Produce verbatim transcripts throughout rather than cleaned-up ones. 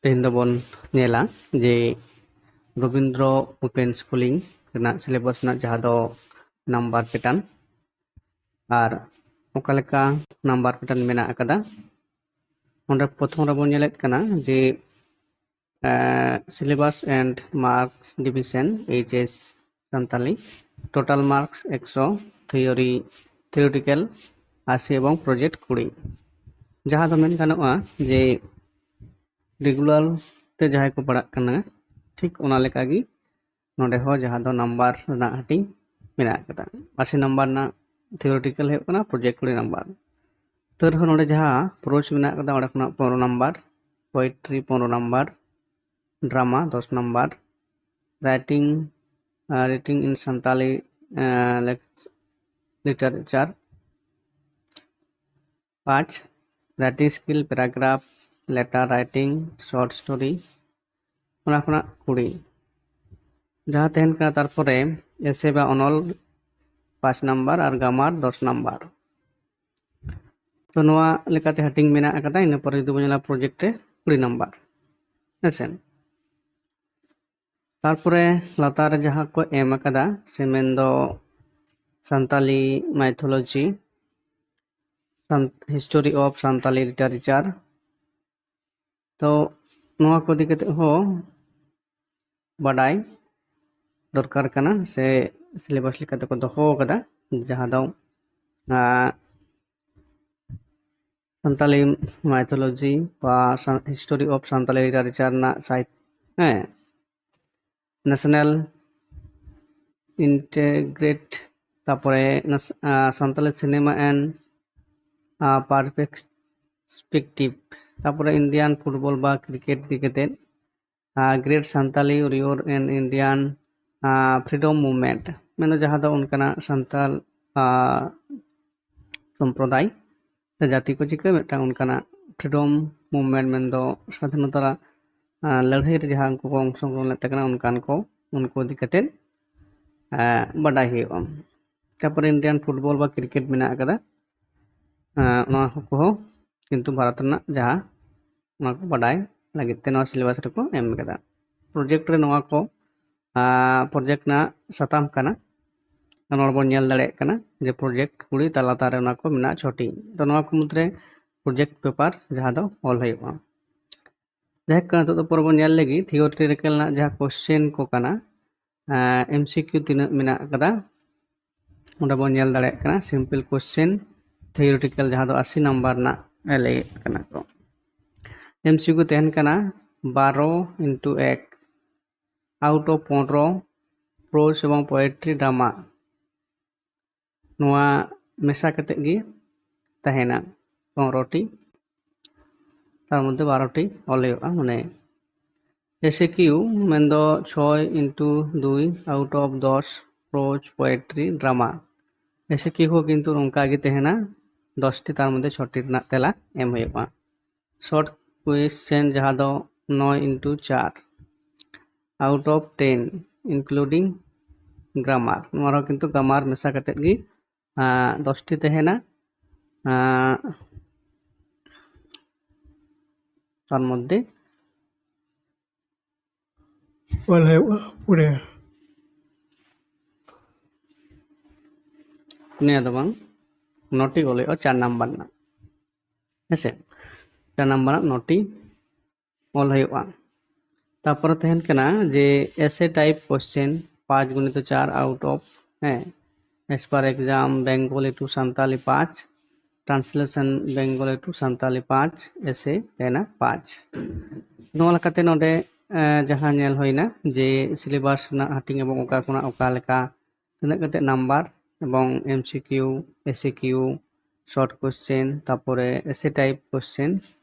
ᱛᱮᱦᱮᱧ ᱫᱚᱵᱚᱱ ᱧᱮᱞᱟ ᱡᱮ ᱨᱚᱵᱤᱱᱫᱨᱚ ᱳᱯᱮᱱ ᱥᱠᱩᱞᱤᱝ ᱨᱮᱱᱟᱜ ᱥᱤᱞᱮᱵᱟᱥ ᱨᱮᱱᱟᱜ ᱡᱟᱦᱟᱸ ᱫᱚ ᱱᱟᱢᱵᱟᱨ ᱯᱮᱴᱟᱨᱱ ᱟᱨ ᱚᱠᱟ ᱞᱮᱠᱟ ᱱᱟᱢᱵᱟᱨ ᱯᱮᱴᱟᱨᱱ ᱢᱮᱱᱟᱜ ᱟᱠᱟᱫᱟ᱾ ᱚᱸᱰᱮ ᱯᱨᱚᱛᱷᱚᱢ ᱨᱮᱵᱚᱱ ᱧᱮᱞᱮᱫ ᱠᱟᱱᱟ ᱡᱮ syllabus and marks division, H S Santali, total marks ᱮᱠᱥᱚ, theory, theoretical ᱟᱥᱤ ᱮᱵᱚᱝ project ᱠᱩᱲᱤ᱾ ᱡᱟᱦᱟᱸ ᱫᱚ ᱢᱮᱱ ᱜᱟᱱᱚᱜᱼᱟ ᱡᱮ ᱨᱮᱜᱩᱞᱟᱨ ᱛᱮ ᱡᱟᱦᱟᱸᱭ ᱠᱚ ᱯᱟᱲᱦᱟᱜ ᱠᱟᱱᱟ, ᱴᱷᱤᱠ ᱚᱱᱟ ᱞᱮᱠᱟᱜᱮ ᱱᱚᱰᱮ ᱦᱚᱸ ᱡᱟᱦᱟᱸ ᱫᱚ ᱱᱟᱢᱵᱟᱨ ᱨᱮᱱᱟᱜ ᱦᱟᱹᱴᱤᱧ ᱢᱮᱱᱟᱜ ᱟᱠᱟᱫᱟ᱾ ᱟᱥᱤ ᱱᱟᱢᱵᱟᱨ ᱨᱮᱱᱟᱜ theoretical ᱦᱩᱭᱩᱜ ᱠᱟᱱᱟ project ᱠᱩᱲᱤ ᱱᱟᱢᱵᱟᱨ᱾ ᱛᱟᱹᱣ ᱨᱮᱦᱚᱸ ᱱᱚᱰᱮ ᱡᱟᱦᱟᱸ prose ᱢᱮᱱᱟᱜ ᱟᱠᱟᱫᱟ, ᱚᱸᱰᱮ ᱠᱷᱚᱱᱟᱜ ᱯᱚᱱᱨᱚ ᱱᱟᱢᱵᱟᱨ, poetry ᱯᱚᱱᱨᱚ ᱱᱟᱢᱵᱟᱨ, drama ᱫᱚᱥ number, writing, writing in Santali literature ᱯᱟᱸᱪ, writing skill, paragraph, letter writing, short story, ᱚᱱᱟ ᱠᱷᱚᱱᱟᱜ ᱠᱩᱲᱤ᱾ ᱡᱟᱦᱟᱸ ᱛᱟᱦᱮᱱ ᱠᱟᱱᱟ ᱛᱟᱨᱯᱚᱨᱮ essay ᱵᱟ ᱚᱱᱚᱞ ᱯᱟᱸᱪ ᱱᱟᱢᱵᱟᱨ ᱟᱨ grammar ᱫᱚᱥ ᱱᱟᱢᱵᱟᱨ᱾ ᱛᱚ ᱱᱚᱣᱟ ᱞᱮᱠᱟᱛᱮ ᱦᱟᱹᱴᱤᱧ ᱢᱮᱱᱟᱜ ᱟᱠᱟᱫᱟ᱾ ᱤᱱᱟᱹ ᱯᱚᱨᱮ ᱡᱩᱫᱤ ᱵᱚᱱ ᱧᱮᱞᱟ project ᱨᱮ ᱠᱩᱲᱤ ᱱᱟᱢᱵᱟᱨ, ᱦᱮᱸᱥᱮ᱾ ᱛᱟᱨᱯᱚᱨᱮ ᱞᱟᱛᱟᱨ ᱨᱮ ᱡᱟᱦᱟᱸ ᱠᱚ ᱮᱢ ᱟᱠᱟᱫᱟ, ᱥᱮ ᱢᱮᱱᱫᱚ Santali mythology, San- history of Santali literature, ᱛᱚ ᱱᱚᱣᱟ ᱠᱚ ᱤᱫᱤ ᱠᱟᱛᱮ ᱦᱚᱸ ᱵᱟᱰᱟᱭ ᱫᱚᱨᱠᱟᱨ ᱠᱟᱱᱟ, ᱥᱮ ᱥᱤᱞᱮᱵᱟᱥ ᱞᱮᱠᱟᱛᱮ ᱠᱚ ᱫᱚᱦᱚ ᱟᱠᱟᱫᱟ, ᱡᱟᱦᱟᱸ ᱫᱚ ᱥᱟᱱᱛᱟᱞᱤ mythology ᱵᱟ history of Santali literature ᱨᱮᱱᱟᱜ ᱥᱟᱭᱤᱴ, ᱦᱮᱸ, national integrate, ᱛᱟᱯᱚᱨᱮ ᱥᱟᱱᱛᱟᱞᱤ cinema and perspective, ᱛᱟᱯᱚᱨᱮ Indian football ᱵᱟ cricket ᱤᱫᱤ ᱠᱟᱛᱮ, Great Santali Warrior and Indian Freedom Movement, ᱢᱮᱱᱫᱚ ᱡᱟᱦᱟᱸ ᱫᱚ ᱚᱱᱠᱟᱱᱟᱜ ᱥᱟᱱᱛᱟᱞ ᱥᱚᱢᱯᱨᱚᱫᱟᱭ ᱥᱮ ᱡᱟᱹᱛᱤ ᱠᱚ ᱪᱤᱠᱟᱹ ᱢᱤᱫᱴᱟᱝ ᱚᱱᱠᱟᱱᱟᱜ freedom movement, ᱢᱮᱱᱫᱚ ᱥᱟᱫᱷᱤᱱᱚᱛᱟ ᱞᱟᱹᱲᱦᱟᱹᱭ ᱨᱮ ᱡᱟᱦᱟᱸ ᱩᱱᱠᱩ ᱠᱚ ᱚᱝᱥᱚᱜᱨᱚᱦᱚᱱ ᱞᱮᱫ ᱛᱟᱦᱮᱸ ᱠᱟᱱᱟ, ᱚᱱᱠᱟᱱ ᱠᱚ, ᱩᱱᱠᱩ ᱤᱫᱤ ᱠᱟᱛᱮ ᱵᱟᱰᱟᱭ ᱦᱩᱭᱩᱜᱼᱟ᱾ ᱛᱟᱨᱯᱚᱨᱮ Indian football ᱵᱟ cricket ᱢᱮᱱᱟᱜ ᱟᱠᱟᱫᱟ, ᱚᱱᱟ ᱠᱚᱦᱚᱸ ᱠᱤᱱᱛᱩ ᱵᱷᱟᱨᱚᱛ ᱨᱮᱱᱟᱜ ᱡᱟᱦᱟᱸ, ᱚᱱᱟ ᱠᱚ ᱵᱟᱰᱟᱭ ᱞᱟᱹᱜᱤᱫ ᱛᱮ ᱱᱚᱣᱟ ᱥᱤᱞᱮᱵᱟᱥ ᱨᱮᱠᱚ ᱮᱢ ᱠᱟᱫᱟ᱾ ᱯᱨᱚᱡᱮᱠᱴ ᱨᱮ ᱱᱚᱣᱟ ᱠᱚ ᱯᱨᱚᱡᱮᱠᱴ ᱨᱮᱱᱟᱜ ᱥᱟᱛᱟᱢ ᱠᱟᱱᱟ᱾ ᱱᱚᱰᱮ ᱵᱚᱱ ᱧᱮᱞ ᱫᱟᱲᱮᱭᱟᱜ ᱠᱟᱱᱟ ᱡᱮ ᱯᱨᱚᱡᱮᱠᱴ ᱠᱩᱲᱤ ᱛᱟᱞᱟ ᱛᱟᱨᱮ ᱚᱱᱟ ᱠᱚ ᱢᱮᱱᱟᱜᱼᱟ ᱪᱷᱚᱴᱤ᱾ ᱛᱚ ᱱᱚᱣᱟ ᱠᱚ ᱢᱩᱫᱽᱨᱮ ᱯᱨᱚᱡᱮᱠᱴ ᱯᱮᱯᱟᱨ ᱡᱟᱦᱟᱸ ᱫᱚ ᱚᱞ ᱦᱩᱭᱩᱜᱼᱟ᱾ ᱡᱟᱭᱦᱳᱠ, ᱱᱤᱛᱚᱜ ᱫᱚ ᱯᱚᱨᱮ ᱵᱚᱱ ᱧᱮᱞ ᱞᱮᱜᱮ ᱛᱷᱤᱭᱳᱨᱤᱴᱤᱠᱟᱞ ᱨᱮᱱᱟᱜ ᱡᱟᱦᱟᱸ ᱠᱚᱥᱪᱮᱱ ᱠᱚ ᱠᱟᱱᱟ, ᱮᱢᱥᱤᱠᱤᱭᱩ ᱛᱤᱱᱟᱹᱜ ᱢᱮᱱᱟᱜ ᱟᱠᱟᱫᱟ᱾ ᱚᱸᱰᱮ ᱵᱚᱱ ᱧᱮᱞ ᱫᱟᱲᱮᱭᱟᱜ ᱠᱟᱱᱟ ᱥᱤᱢᱯᱤᱞ ᱠᱚᱥᱪᱮᱱ ᱛᱷᱤᱭᱳᱨᱤᱴᱤᱠᱟᱞ ᱡᱟᱦᱟᱸ ᱫᱚ ᱟᱥᱤ ᱱᱟᱢᱵᱟᱨ ᱨᱮᱱᱟᱜ ᱮ ᱞᱟᱹᱭᱮᱫ ᱠᱟᱱᱟ ᱠᱚ᱾ ᱮᱢᱥᱤᱠᱤᱭᱩ ᱛᱟᱦᱮᱱ ᱠᱟᱱᱟ ᱵᱟᱨᱚ ᱤᱱᱴᱩ ᱮᱠ, ᱟᱣᱩᱴ ᱚᱯᱷ ᱯᱚᱱᱨᱚ ᱯᱨᱳᱡᱽ ᱮᱵᱚᱝ ᱯᱳᱭᱮᱴᱨᱤ ᱰᱨᱟᱢᱟ, ᱱᱚᱣᱟ ᱢᱮᱥᱟ ᱠᱟᱛᱮᱫ ᱜᱮ ᱛᱟᱦᱮᱱᱟ ᱯᱚᱱᱨᱚ ᱴᱤ, ᱛᱟᱨ ᱢᱚᱫᱽᱫᱷᱮ ᱵᱟᱨᱚ ᱴᱤ ᱚᱞ ᱦᱩᱭᱩᱜᱼᱟ᱾ ᱢᱟᱱᱮ ᱮᱥᱮ ᱠᱤᱭᱩ ᱢᱮᱱᱫᱚ ᱪᱷᱚᱭ ᱤᱱᱴᱩ ᱫᱩᱭ, ᱟᱣᱩᱴ ᱚᱯᱷ ᱫᱚᱥ ᱯᱨᱳᱡᱽ ᱯᱳᱭᱮᱴᱨᱤ ᱰᱨᱟᱢᱟ᱾ ᱮᱥᱮ ᱠᱤᱭᱩ ᱦᱚᱸ ᱠᱤᱱᱛᱩ ᱱᱚᱝᱠᱟ ᱜᱮ ᱛᱟᱦᱮᱱᱟ, ᱫᱚᱥ ᱴᱤ, ᱛᱟᱨ ᱢᱚᱫᱽᱫᱷᱮ ᱪᱷᱚ ᱴᱤ ᱨᱮᱱᱟᱜ ᱛᱮᱞᱟ ᱮᱢ ᱦᱩᱭᱩᱜᱼᱟ᱾ ᱥᱚᱨᱴ ᱠᱩᱭᱮᱥᱪᱮᱱ ᱡᱟᱦᱟᱸ ᱫᱚ ᱱᱚᱭ ᱤᱱᱴᱩ ᱪᱟᱨ, ᱟᱣᱩᱴ ᱚᱯᱷ ᱴᱮᱱ ᱤᱱᱠᱞᱩᱰᱤᱝ ᱜᱨᱟᱢᱟᱨ, ᱱᱚᱣᱟ ᱨᱮᱦᱚᱸ ᱠᱤᱱᱛᱩ ᱜᱨᱟᱢᱟᱨ ᱢᱮᱥᱟ ᱠᱟᱛᱮᱫ ᱜᱮ ᱫᱚᱥ ᱴᱤ ᱛᱟᱦᱮᱱᱟ᱾ ᱛᱟᱨ ᱢᱚᱫᱽᱫᱷᱮ ᱚᱞ ᱦᱩᱭᱩᱜᱼᱟ ᱯᱩᱨᱟᱹ᱾ ᱯᱩᱱᱭᱟ ᱫᱚ ᱵᱟᱝ, ᱱᱚ ᱴᱤ ᱚᱞ ᱦᱩᱭᱩᱜᱼᱟ ᱪᱟᱨ ᱱᱟᱢᱵᱟᱨ ᱨᱮᱱᱟᱜ, ᱦᱮᱸᱥᱮ? ᱪᱟᱨ ᱱᱟᱢᱵᱟᱨ ᱨᱮᱱᱟᱜ ᱱᱚ ᱴᱤ ᱚᱞ ᱦᱩᱭᱩᱜᱼᱟ᱾ ᱛᱟᱨᱯᱚᱨᱮ ᱛᱟᱦᱮᱱ ᱠᱟᱱᱟ ᱡᱮ ᱮᱥᱮ ᱴᱟᱭᱤᱯ ᱠᱚᱥᱪᱮᱱ, ᱯᱟᱸᱪ ᱜᱩᱱᱤᱛᱚ ᱪᱟᱨ, ᱟᱣᱩᱴ ᱚᱯᱷ, ᱦᱮᱸ, ᱮᱥ ᱯᱟᱨ ᱮᱠᱡᱟᱢ ᱵᱮᱝᱜᱚᱞᱤ ᱴᱩ ᱥᱟᱱᱛᱟᱞᱤ ᱯᱟᱸᱪ, ᱴᱨᱟᱱᱥᱞᱮᱥᱚᱱ ᱵᱮᱝᱜᱚᱞᱤ ᱴᱩ ᱥᱟᱱᱛᱟᱞᱤ ᱯᱟᱸᱪ, ᱮᱥᱮ ᱛᱟᱦᱮᱱᱟ ᱯᱟᱸᱪ᱾ ᱱᱚᱣᱟ ᱞᱮᱠᱟᱛᱮ ᱱᱚᱰᱮ ᱡᱟᱦᱟᱸ ᱧᱮᱞ ᱦᱩᱭᱱᱟ ᱡᱮ ᱥᱤᱞᱮᱵᱟᱥ ᱨᱮᱱᱟᱜ ᱦᱟᱹᱴᱤᱧ ᱮᱵᱚᱝ ᱚᱠᱟ ᱠᱷᱚᱱᱟᱜ ᱚᱠᱟ ᱞᱮᱠᱟ ᱛᱤᱱᱟᱹᱜ ᱠᱟᱛᱮ ᱱᱟᱢᱵᱟᱨ ᱮᱵᱚᱝ ᱮᱢᱥᱤᱠᱤᱭᱩ, ᱮᱥᱤᱠᱤᱭᱩ, ᱥᱚᱨᱴ ᱠᱚᱥᱪᱮᱱ, ᱛᱟᱨᱯᱚᱨᱮ ᱮᱥᱮ ᱴᱟᱭᱤᱯ ᱠᱚᱥᱪᱮᱱ,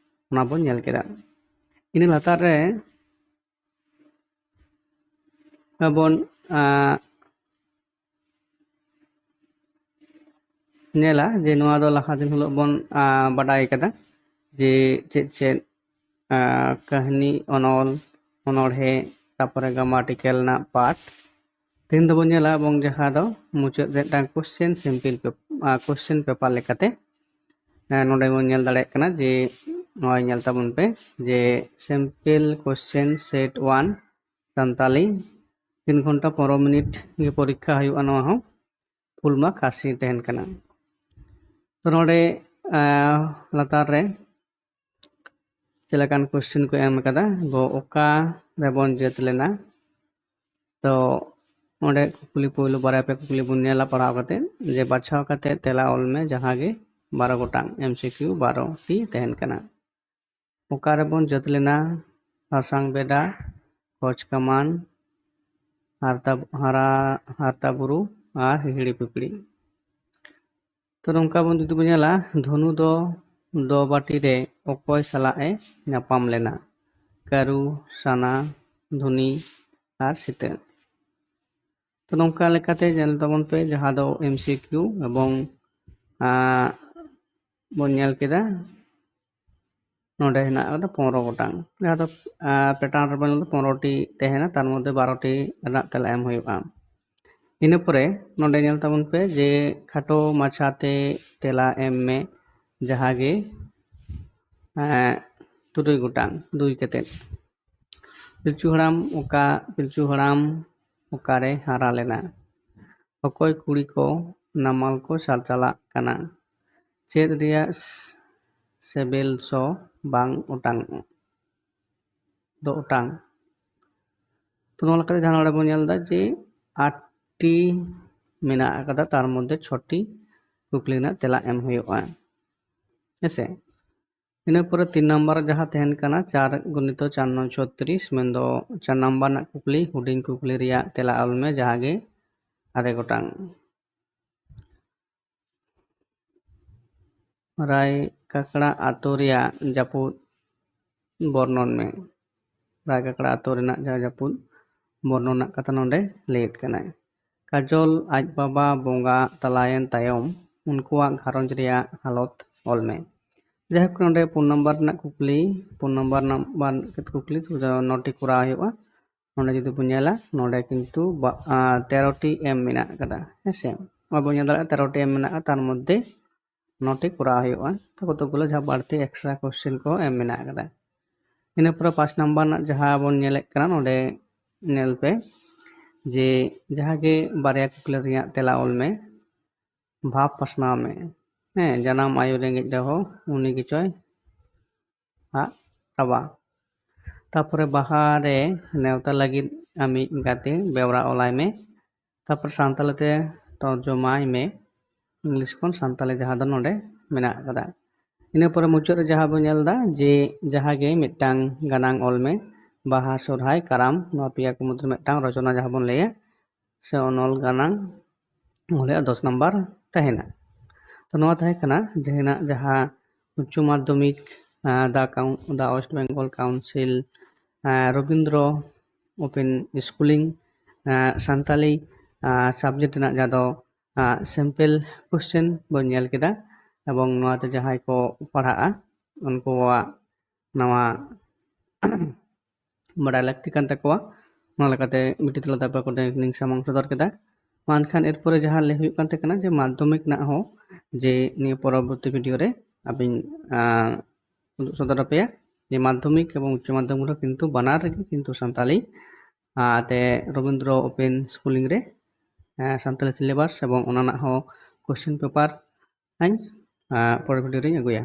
ᱚᱱᱟ ᱵᱚᱱ ᱧᱮᱞ ᱠᱮᱫᱟ᱾ ᱤᱱᱟᱹ ᱞᱟᱛᱟᱨ ᱨᱮ ᱵᱚᱱ ᱧᱮᱞᱟ ᱡᱮ ᱱᱚᱣᱟ ᱫᱚ ᱞᱟᱦᱟ ᱫᱤᱱ ᱦᱤᱞᱳᱜ ᱵᱚᱱ ᱵᱟᱰᱟᱭ ᱠᱟᱫᱟ ᱡᱮ ᱪᱮᱫ ᱪᱮᱫ ᱠᱟᱹᱦᱱᱤ, ᱚᱱᱚᱞ, ᱚᱱᱚᱬᱦᱮ, ᱛᱟᱨᱯᱚᱨᱮ ᱜᱨᱟᱢᱟᱴᱤᱠᱮᱞ ᱨᱮᱱᱟᱜ ᱯᱟᱨᱴ᱾ ᱛᱮᱦᱮᱧ ᱫᱚᱵᱚᱱ ᱧᱮᱞᱟ ᱮᱵᱚᱝ ᱡᱟᱦᱟᱸ ᱫᱚ ᱢᱩᱪᱟᱹᱫ ᱨᱮ ᱢᱤᱫᱴᱟᱝ ᱠᱚᱥᱪᱮᱱ ᱥᱤᱢᱯᱤᱞ ᱠᱚᱥᱪᱮᱱ ᱯᱮᱯᱟᱨ ᱞᱮᱠᱟᱛᱮ ᱱᱚᱰᱮ ᱵᱚᱱ ᱧᱮᱞ ᱫᱟᱲᱮᱭᱟᱜ ᱠᱟᱱᱟ ᱡᱮ ᱱᱚᱜᱼᱚᱭ ᱧᱮᱞ ᱛᱟᱵᱚᱱ ᱯᱮ ᱡᱮ sample question set one Santali, ᱛᱤᱱ ᱜᱷᱚᱱᱴᱟ ᱯᱚᱱᱨᱚ ᱢᱤᱱᱤᱴ ᱜᱮ ᱯᱚᱨᱤᱠᱠᱷᱟ ᱦᱩᱭᱩᱜᱼᱟ ᱱᱚᱣᱟ ᱦᱚᱸ, full mark ᱟᱥᱤ ᱛᱟᱦᱮᱱ ᱠᱟᱱᱟ᱾ ᱛᱚ ᱱᱚᱰᱮ ᱞᱟᱛᱟᱨ ᱨᱮ ᱪᱮᱫ ᱞᱮᱠᱟᱱ question ᱠᱚ ᱮᱢ ᱟᱠᱟᱫᱟ, ᱜᱚ ᱚᱠᱟ ᱨᱮᱵᱚᱱ ᱡᱟᱹᱛ ᱞᱮᱱᱟ? ᱛᱚ ᱚᱸᱰᱮ ᱠᱩᱠᱞᱤ, ᱯᱳᱭᱞᱳ ᱵᱟᱨᱭᱟ ᱯᱮ ᱠᱩᱠᱞᱤ ᱵᱚᱱ ᱧᱮᱞᱟ ᱯᱟᱲᱦᱟᱣ ᱠᱟᱛᱮ, ᱡᱮ ᱵᱟᱪᱷᱟᱣ ᱠᱟᱛᱮ ᱛᱮᱞᱟ ᱚᱞ ᱢᱮ ᱡᱟᱦᱟᱸ ᱜᱮ ᱵᱟᱨᱚ ᱜᱚᱴᱟᱝ, M C Q ᱵᱟᱨᱚ ᱴᱤ ᱛᱟᱦᱮᱱ ᱠᱟᱱᱟ᱾ ᱚᱠᱟ ᱨᱮᱵᱚᱱ ᱡᱟᱹᱛ ᱞᱮᱱᱟ? ᱥᱟᱥᱟᱝ ᱵᱮᱰᱟ, ᱠᱚᱪ ᱠᱟᱢᱟᱱ, ᱦᱟᱨᱛᱟ ᱦᱟᱨᱟ ᱦᱟᱨᱛᱟ ᱵᱩᱨᱩ ᱟᱨ ᱦᱤᱦᱤᱲᱤ ᱯᱤᱯᱤᱲᱤ᱾ ᱛᱚ ᱱᱚᱝᱠᱟ ᱵᱚᱱ ᱡᱩᱫᱤ ᱵᱚᱱ ᱧᱮᱞᱟ, ᱫᱷᱚᱱᱩ ᱫᱚ ᱫᱚ ᱵᱟᱹᱴᱤ ᱨᱮ ᱚᱠᱚᱭ ᱥᱟᱞᱟᱜ ᱮ ᱧᱟᱯᱟᱢ ᱞᱮᱱᱟ? ᱠᱟᱹᱨᱩ, ᱥᱟᱱᱟ, ᱫᱷᱩᱱᱤ ᱟᱨ ᱥᱤᱛᱟᱹ᱾ ᱛᱚ ᱱᱚᱝᱠᱟ ᱞᱮᱠᱟᱛᱮ ᱧᱮᱞ ᱛᱟᱵᱚᱱ ᱯᱮ, ᱡᱟᱦᱟᱸ ᱫᱚ M C Q ᱮᱵᱚᱝ ᱵᱚᱱ ᱧᱮᱞ ᱠᱮᱫᱟ, ᱱᱚᱰᱮ ᱦᱮᱱᱟᱜ ᱟᱠᱟᱫᱟ ᱯᱚᱱᱨᱚ ᱜᱚᱴᱟᱝ, ᱡᱟᱦᱟᱸ ᱫᱚ pattern ᱨᱮᱵᱚᱱ ᱧᱮᱞ ᱫᱟ ᱯᱚᱱᱨᱚ ᱴᱤ ᱛᱟᱦᱮᱱᱟ, ᱛᱟᱨ ᱢᱚᱫᱽᱫᱷᱮ ᱵᱟᱨᱚ ᱴᱤ ᱨᱮᱱᱟᱜ ᱛᱮᱞᱟ ᱮᱢ ᱦᱩᱭᱩᱜᱼᱟ᱾ ᱤᱱᱟᱹ ᱯᱚᱨᱮ ᱱᱚᱰᱮ ᱧᱮᱞ ᱛᱟᱵᱚᱱ ᱯᱮ ᱡᱮ ᱠᱷᱟᱴᱚ ᱢᱟᱪᱷᱟᱛᱮ ᱛᱮᱞᱟ ᱮᱢ ᱢᱮ, ᱡᱟᱦᱟᱸ ᱜᱮ ᱛᱩᱨᱩᱭ ᱜᱚᱴᱟᱝ, ᱫᱩᱭ ᱠᱟᱛᱮᱫ᱾ ᱯᱤᱞᱪᱩ ᱦᱟᱲᱟᱢ ᱚᱠᱟ ᱯᱤᱞᱪᱩ ᱦᱟᱲᱟᱢ ᱚᱠᱟᱨᱮ ᱦᱟᱨᱟ ᱞᱮᱱᱟ? ᱚᱠᱚᱭ ᱠᱩᱲᱤ ᱠᱚ ᱱᱟᱢᱟᱞ ᱠᱚ ᱪᱟᱞᱪᱟᱞᱟᱜ ᱠᱟᱱᱟ? ᱪᱮᱫ ᱨᱮᱭᱟᱜ ᱥᱤᱵᱤᱞ ᱥᱚ ᱵᱟᱝ ᱚᱴᱟᱝ ᱫᱚ ᱚᱴᱟᱝ? ᱛᱚ ᱱᱚᱣᱟ ᱞᱮᱠᱟᱛᱮ ᱡᱟᱦᱟᱸ ᱱᱚᱰᱮ ᱵᱚᱱ ᱧᱮᱞ ᱮᱫᱟ ᱡᱮ ᱟᱴ ᱴᱤ ᱢᱮᱱᱟᱜ ᱟᱠᱟᱫᱟ, ᱛᱟᱨ ᱢᱚᱫᱽᱫᱷᱮ ᱪᱷᱚᱴᱤ ᱠᱩᱠᱞᱤ ᱨᱮᱱᱟᱜ ᱛᱮᱞᱟ ᱮᱢ ᱦᱩᱭᱩᱜᱼᱟ᱾ ᱦᱮᱸᱥᱮ? ᱤᱱᱟᱹ ᱯᱚᱨᱮ ᱛᱤᱱ ᱱᱟᱢᱵᱟᱨ ᱡᱟᱦᱟᱸ ᱛᱟᱦᱮᱱ ᱠᱟᱱᱟ, ᱪᱟᱨ ᱜᱩᱱᱤᱛᱚ ᱪᱟᱨ ᱱᱚᱝ ᱪᱷᱚᱛᱨᱤᱥ, ᱢᱮᱱᱫᱚ ᱪᱟᱨ ᱱᱟᱢᱵᱟᱨ ᱨᱮᱱᱟᱜ ᱠᱩᱠᱞᱤ, ᱦᱩᱰᱤᱧ ᱠᱩᱠᱞᱤ ᱨᱮᱭᱟᱜ ᱛᱮᱞᱟ ᱚᱞ ᱢᱮ ᱡᱟᱦᱟᱸ ᱜᱮ ᱟᱨᱮ ᱜᱚᱴᱟᱝ᱾ ᱨᱟᱭ ᱠᱟᱠᱲᱟ ᱟᱛᱳ ᱨᱮᱭᱟᱜ ᱡᱟᱹᱯᱩᱫ ᱵᱚᱨᱱᱚᱱ ᱢᱮ᱾ ᱨᱟᱭ ᱠᱟᱠᱲᱟ ᱟᱛᱳ ᱨᱮᱱᱟᱜ ᱡᱟᱦᱟᱸ ᱡᱟᱹᱯᱩᱫ ᱵᱚᱨᱱᱚᱱ ᱨᱮᱱᱟᱜ ᱠᱟᱛᱷᱟ ᱱᱚᱰᱮ ᱞᱟᱹᱭᱮᱫ ᱠᱟᱱᱟᱭ᱾ ᱠᱟᱡᱚᱞ ᱟᱡ ᱵᱟᱵᱟ ᱵᱚᱸᱜᱟ ᱛᱟᱞᱟᱭᱮᱱ ᱛᱟᱭᱚᱢ ᱩᱱᱠᱩᱣᱟᱜ ᱜᱷᱟᱨᱚᱸᱡᱽ ᱨᱮᱭᱟᱜ ᱦᱟᱞᱚᱛ ᱚᱞ ᱢᱮ᱾ ᱡᱟᱭᱦᱳᱠ, ᱱᱚᱰᱮ ᱯᱩᱱ ᱱᱟᱢᱵᱟᱨ ᱨᱮᱱᱟᱜ ᱠᱩᱠᱞᱤ, ᱯᱩᱱ ᱱᱟᱢᱵᱟᱨ ᱱᱟᱢᱵᱟᱨ ᱠᱩᱠᱞᱤ ᱱᱚᱴᱤ ᱠᱚᱨᱟᱣ ᱦᱩᱭᱩᱜᱼᱟ᱾ ᱱᱚᱰᱮ ᱡᱩᱫᱤ ᱵᱚᱱ ᱧᱮᱞᱟ, ᱱᱚᱰᱮ ᱠᱤᱱᱛᱩ ᱵᱟ-, ᱟ, ᱛᱮᱨᱚ ᱴᱤ ᱮᱢ ᱢᱮᱱᱟᱜ ᱟᱠᱟᱫᱟ, ᱦᱮᱸ ᱥᱮ? ᱱᱚᱜᱼᱚᱭ ᱵᱚᱱ ᱧᱮᱞ ᱫᱟᱲᱮᱭᱟᱜᱼᱟ, ᱛᱮᱨᱚ ᱴᱤ ᱮᱢ ᱢᱮᱱᱟᱜᱼᱟ, ᱛᱟᱨ ᱢᱚᱫᱽᱫᱷᱮ ᱱᱚᱴᱤ ᱠᱚᱨᱟᱣ ᱦᱩᱭᱩᱜᱼᱟ᱾ ᱛᱚ ᱠᱚᱛᱚᱠ ᱜᱩᱞᱳ ᱡᱟᱦᱟᱸ ᱵᱟᱹᱲᱛᱤ extra question ᱠᱚ ᱮᱢ ᱢᱮᱱᱟᱜ ᱟᱠᱟᱫᱟ᱾ ᱤᱱᱟᱹ ᱯᱚᱨᱮ ᱯᱟᱸᱪ ᱱᱟᱢᱵᱟᱨ ᱨᱮᱱᱟᱜ ᱡᱟᱦᱟᱸ ᱵᱚᱱ ᱧᱮᱞᱮᱫ ᱠᱟᱱᱟ, ᱱᱚᱰᱮ ᱧᱮᱞ ᱯᱮ ᱡᱮ ᱡᱟᱦᱟᱸ ᱜᱮ ᱵᱟᱨᱭᱟ ᱠᱩᱠᱞᱤ ᱨᱮᱭᱟᱜ ᱛᱮᱞᱟ ᱚᱞ ᱢᱮ, ᱵᱷᱟᱵᱽ ᱯᱟᱥᱱᱟᱣ ᱢᱮ᱾ ᱦᱮᱸ, ᱡᱟᱱᱟᱢ ᱟᱭᱳ ᱨᱮᱸᱜᱮᱡ ᱨᱮᱦᱚᱸ ᱩᱱᱤ ᱜᱮᱪᱚᱭ ᱟᱜ ᱨᱟᱵᱟ᱾ ᱛᱟᱯᱚᱨᱮ ᱵᱟᱦᱟ ᱨᱮ ᱱᱮᱣᱛᱟ ᱞᱟᱹᱜᱤᱫ ᱟᱢᱤᱡ ᱜᱟᱛᱮ ᱵᱮᱣᱨᱟ ᱚᱞᱟᱭ ᱢᱮ᱾ ᱛᱟᱯᱚᱨ ᱥᱟᱱᱛᱟᱲᱤ ᱛᱮ ᱛᱚᱨᱡᱚᱢᱟᱭ ᱢᱮ, ᱤᱝᱞᱤᱥ ᱠᱷᱚᱱ ᱥᱟᱱᱛᱟᱲᱤ ᱡᱟᱦᱟᱸ ᱫᱚ ᱱᱚᱰᱮ ᱢᱮᱱᱟᱜ ᱟᱠᱟᱫᱟ᱾ ᱤᱱᱟᱹ ᱯᱚᱨᱮ ᱢᱩᱪᱟᱹᱫ ᱨᱮ ᱡᱟᱦᱟᱸ ᱵᱚᱱ ᱧᱮᱞ ᱮᱫᱟ ᱡᱮ ᱡᱟᱦᱟᱸ ᱜᱮ ᱢᱤᱫᱴᱟᱝ ᱜᱟᱱᱟᱝ ᱚᱞ ᱢᱮ, ᱵᱟᱦᱟ, ᱥᱚᱨᱦᱟᱭ, ᱠᱟᱨᱟᱢ, ᱱᱚᱣᱟ ᱯᱮᱭᱟ ᱠᱚ ᱢᱩᱫᱽᱨᱮ ᱢᱤᱫᱴᱟᱝ ᱨᱚᱪᱚᱱᱟ ᱡᱟᱦᱟᱸ ᱵᱚᱱ ᱞᱟᱹᱭᱟ, ᱥᱮ ᱚᱱᱚᱞ ᱜᱟᱱᱟᱝ ᱚᱸᱰᱮ ᱫᱚᱥ ᱱᱟᱢᱵᱟᱨ ᱛᱟᱦᱮᱱᱟ᱾ ᱛᱚ ᱱᱚᱣᱟ ᱛᱟᱦᱮᱸ ᱠᱟᱱᱟ ᱡᱟᱦᱟᱱᱟᱜ ᱡᱟᱦᱟᱸ ᱩᱪᱪᱚ ᱢᱟᱫᱽᱫᱷᱚᱢᱤᱠ, ᱟᱸ, the coun-, the West Bengal Council, ᱟᱸ, ᱨᱚᱵᱤᱱᱫᱨᱚ Open Schooling, ᱟᱸ, ᱥᱟᱱᱛᱟᱞᱤ, ᱟᱸ, subject ᱨᱮᱱᱟᱜ ᱡᱟᱦᱟᱸ ᱫᱚ, ᱟᱸ, sample question ᱵᱚᱱ ᱧᱮᱞ ᱠᱮᱫᱟ, ᱮᱵᱚᱝ ᱱᱚᱣᱟᱛᱮ ᱡᱟᱦᱟᱸᱭ ᱠᱚ ᱯᱟᱲᱦᱟᱜᱼᱟ ᱩᱱᱠᱩᱣᱟᱜ ᱱᱚᱣᱟ ᱵᱟᱰᱟᱭ ᱞᱟᱹᱠᱛᱤ ᱠᱟᱱ ᱛᱟᱠᱚᱣᱟ᱾ ᱚᱱᱟ ᱞᱮᱠᱟᱛᱮ ᱵᱤᱴᱤ ᱛᱟᱞᱟ ᱛᱟᱯᱟ ᱠᱚ ᱱᱤᱝ ᱥᱟᱢᱟᱝ ᱥᱚᱫᱚᱨ ᱠᱮᱫᱟ᱾ ᱢᱟ ᱮᱱᱠᱷᱟᱱ ᱮᱨᱯᱚᱨᱮ ᱡᱟᱦᱟᱸ ᱞᱟᱹᱭ ᱦᱩᱭᱩᱜ ᱠᱟᱱ ᱛᱟᱦᱮᱸ ᱠᱟᱱᱟ ᱡᱮ ᱢᱟᱫᱽᱫᱷᱚᱢᱤᱠ ᱨᱮᱱᱟᱜ ᱦᱚᱸ ᱡᱮ ᱱᱤᱭᱟᱹ ᱯᱚᱨᱚᱵᱚᱨᱛᱤ video ᱨᱮ ᱟᱹᱵᱤᱱ, ᱟᱸ, ᱩᱫᱩᱜ ᱥᱚᱫᱚᱨ ᱟᱯᱮᱭᱟ ᱡᱮ ᱢᱟᱫᱽᱫᱷᱚᱢᱤᱠ ᱮᱵᱚᱝ ᱩᱪᱪᱚ ᱢᱟᱫᱽᱫᱷᱚᱢᱤᱠ ᱨᱮ ᱠᱤᱱᱛᱩ ᱵᱟᱱᱟᱨ ᱨᱮᱜᱮ ᱠᱤᱱᱛᱩ ᱥᱟᱱᱛᱟᱞᱤ, ᱟᱸ, ᱛᱮ ᱨᱚᱵᱤᱱᱫᱨᱚ Open Schooling ᱨᱮ, ᱟᱸ, ᱥᱟᱱᱛᱟᱞᱤ syllabus ᱮᱵᱚᱝ ᱚᱱᱟ ᱨᱮᱱᱟᱜ ᱦᱚᱸ question paper ᱟᱹᱧ, ᱟᱸ, ᱯᱚᱨᱮᱨ video ᱨᱤᱧ ᱟᱹᱜᱩᱭᱟ᱾